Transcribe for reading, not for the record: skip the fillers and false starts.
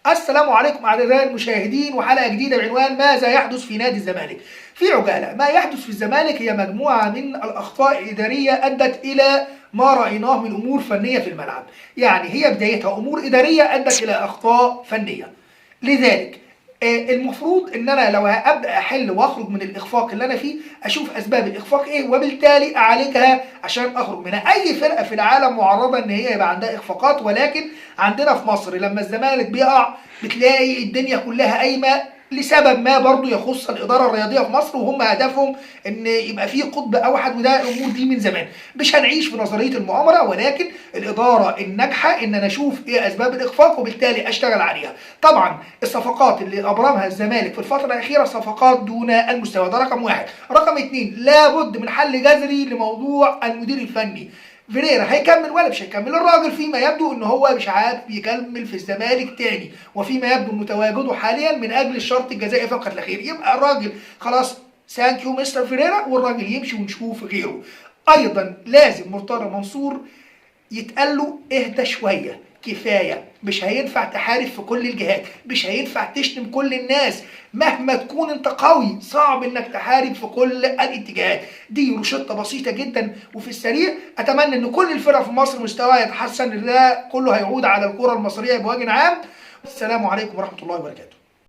السلام عليكم اعزائي المشاهدين، وحلقه جديدة بعنوان ماذا يحدث في نادي الزمالك. في عجالة، ما يحدث في الزمالك هي مجموعة من الاخطاء الادارية ادت الى ما رايناه من امور فنية في الملعب. يعني هي بدايتها امور ادارية ادت الى اخطاء فنية. لذلك المفروض ان انا لو هبدا احل واخرج من الاخفاق اللي انا فيه، اشوف اسباب الاخفاق ايه وبالتالي اعالجها عشان اخرج منها. اي فرقه في العالم معرضه ان هي يبقى عندها اخفاقات، ولكن عندنا في مصر لما الزمالك بيقع بتلاقي الدنيا كلها قايمة لسبب ما برضو يخص الادارة الرياضية في مصر، وهم هدفهم ان يبقى فيه قطب اوحد، وده الامور دي من زمان. مش هنعيش في نظرية المؤامرة، ولكن الادارة الناجحة ان انا اشوف ايه اسباب الاخفاق وبالتالي اشتغل عليها. طبعا الصفقات اللي ابرمها الزمالك في الفترة الاخيرة صفقات دون المستوى، ده رقم واحد. رقم اتنين، لابد من حل جذري لموضوع المدير الفني. فيريرا هيكمل ولا مش هيكمل؟ الراجل فيما يبدو ان هو مش عارف يكمل في الزمالك تاني، وفيما يبدو انه تواجده حاليا من اجل الشرط الجزائي فقط لا غير. يبقى الراجل خلاص، thank you mister فيريرا، والراجل يمشي ونشوف غيره. ايضا لازم مرتضى منصور يتقال له اهدى شوية، كفاية، مش هينفع تحارب في كل الجهات، مش هينفع تشتم كل الناس، مهما تكون انت قوي صعب انك تحارب في كل الاتجاهات. دي روشته بسيطة جدا وفي السريع. اتمنى ان كل الفرق في مصر مستواها يتحسن، ده كله هيعود على الكره المصرية بوجه عام. السلام عليكم ورحمة الله وبركاته.